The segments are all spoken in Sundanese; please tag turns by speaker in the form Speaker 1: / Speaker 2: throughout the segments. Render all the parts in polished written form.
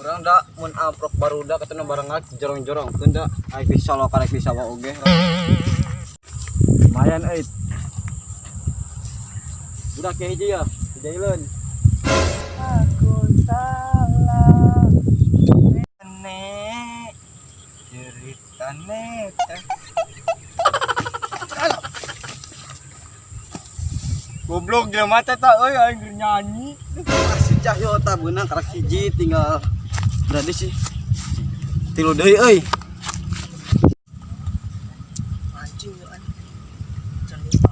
Speaker 1: Urang da mun amprok barudak atuh bareng jorong-jorong keun da aing di solokan aing di sawah oge. Lumayan euy. Budak ge hiji ya, dijaileun.
Speaker 2: Aku salah. Nek ceritane teh.
Speaker 1: Goblok jelema teh ta euy aing keur nyanyi. Si Cahyo tah beunang karak hiji tinggal berarti sih. Tilu deui euy.
Speaker 2: Mancing yo anjing. Jangan lupa.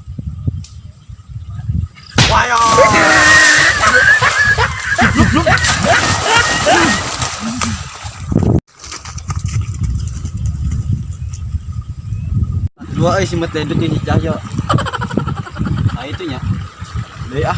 Speaker 1: Wayo. Dua euy si met dedut si Cahyo. Nah itu nya. Deui ah.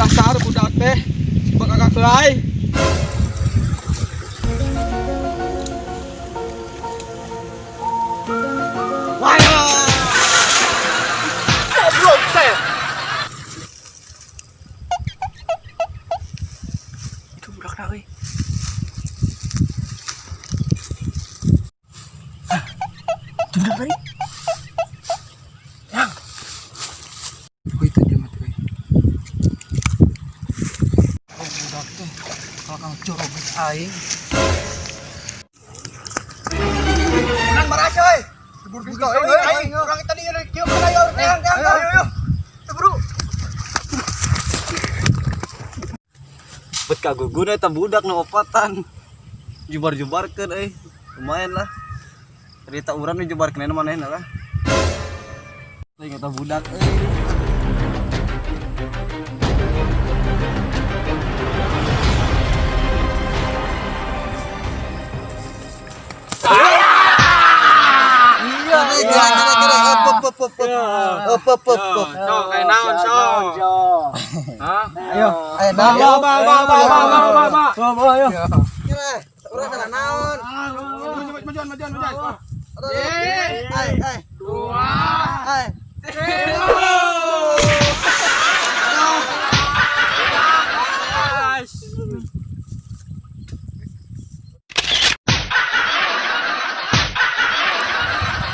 Speaker 2: Dasar budak teh bakal kakelai.
Speaker 1: Wayo.
Speaker 2: Goblok teh. Itu budak euy. Hah, itu budak tadi. Yang. Oh itu dia mati euy. Oh budak teh kalau kang jorok aing.
Speaker 1: Menang marasa euy. Pistol euy aing. Urang tadi kieu kana yo teang teang. Ayo ayo. Bro. Bet kaguguna eta budak nu opatan. Jubar-jubarkeun euy. Lumayan lah. Cerita urang nu jubarkeun manehna lah. Teuing eta budak euy.
Speaker 3: Kira kira kira op op op op op op op op.
Speaker 2: Sok kayak naon sok. Hah?
Speaker 3: Ayo, ayo
Speaker 2: Ba ba ba ba ba ba ba ba.
Speaker 1: Ba ayo.
Speaker 3: Kira, urang salah naon?
Speaker 2: Majuan majuan majuan.
Speaker 3: Ay ay.
Speaker 2: Dua.
Speaker 3: Ay.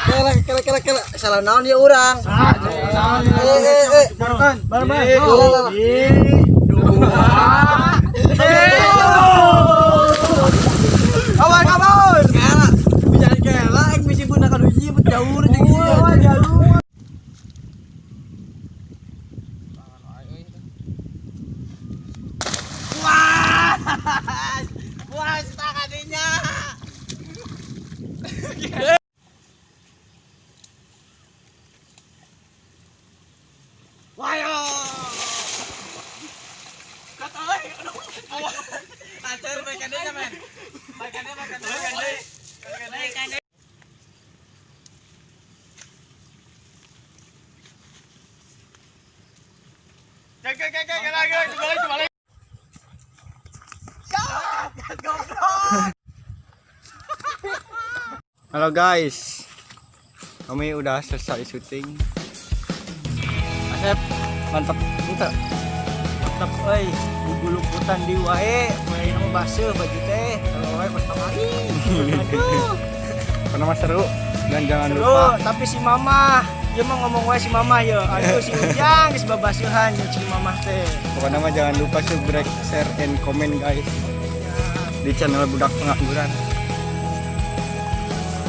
Speaker 3: Kira kira kira kira salah naon ya urang. Eh eh eh.
Speaker 2: Barkan.
Speaker 3: Barbar.
Speaker 1: Kawan kawan. Kela. Bisa kela aing bisi beunang ka hiji bet jauh jeung jauh. Wah. Wah, takadinya. Wayo. Kata euy, aduh. Acar baikane men. Baikane baikane baikane.
Speaker 4: Halo guys, kami udah selesai syuting. Asep, mantap, mantap.
Speaker 2: Mantap euy, bubuluputan di wae, mulai nama baseuh baju teh, kalau wae pas kamari. Aduh.
Speaker 4: Pernah mah seru dan jangan
Speaker 2: Seru,
Speaker 4: lupa
Speaker 2: tapi si mama, dia mah ngomong wae si mama ya. Aduh si Ujang geus babaseuhan jeung si mama teh.
Speaker 4: Pokoknya mah jangan lupa subscribe, share, and comment guys di channel Budak Pengangguran.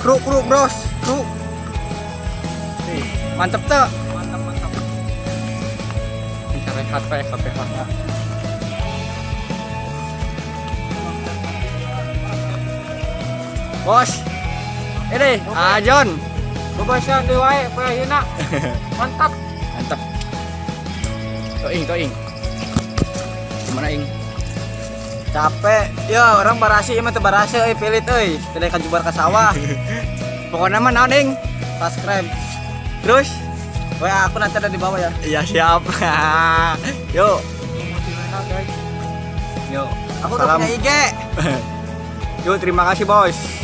Speaker 4: Kru kru bros, kru. Mantep tuh.
Speaker 2: Mantap mantap.
Speaker 4: Kita rehat rehat rehat. Bos, ini Ajon.
Speaker 2: Babaseuhan deui wae poe ayeuna. Mantap.
Speaker 4: Mantap. Toing toing. Gimana ing?
Speaker 1: Capek. Ya, orang barasi ieu mah teu barasi euy pilit euy. Teu ka jubar ka sawah.
Speaker 4: Pokoknya mah naon, Ing?
Speaker 1: Subscribe.
Speaker 4: Terus?
Speaker 1: WA aku nanti ada di bawah ya.
Speaker 4: Iya, siap. Yuk. Yuk.
Speaker 1: Aku udah
Speaker 4: Salam.
Speaker 1: punya IG.
Speaker 4: Yuk, terima kasih, Bos.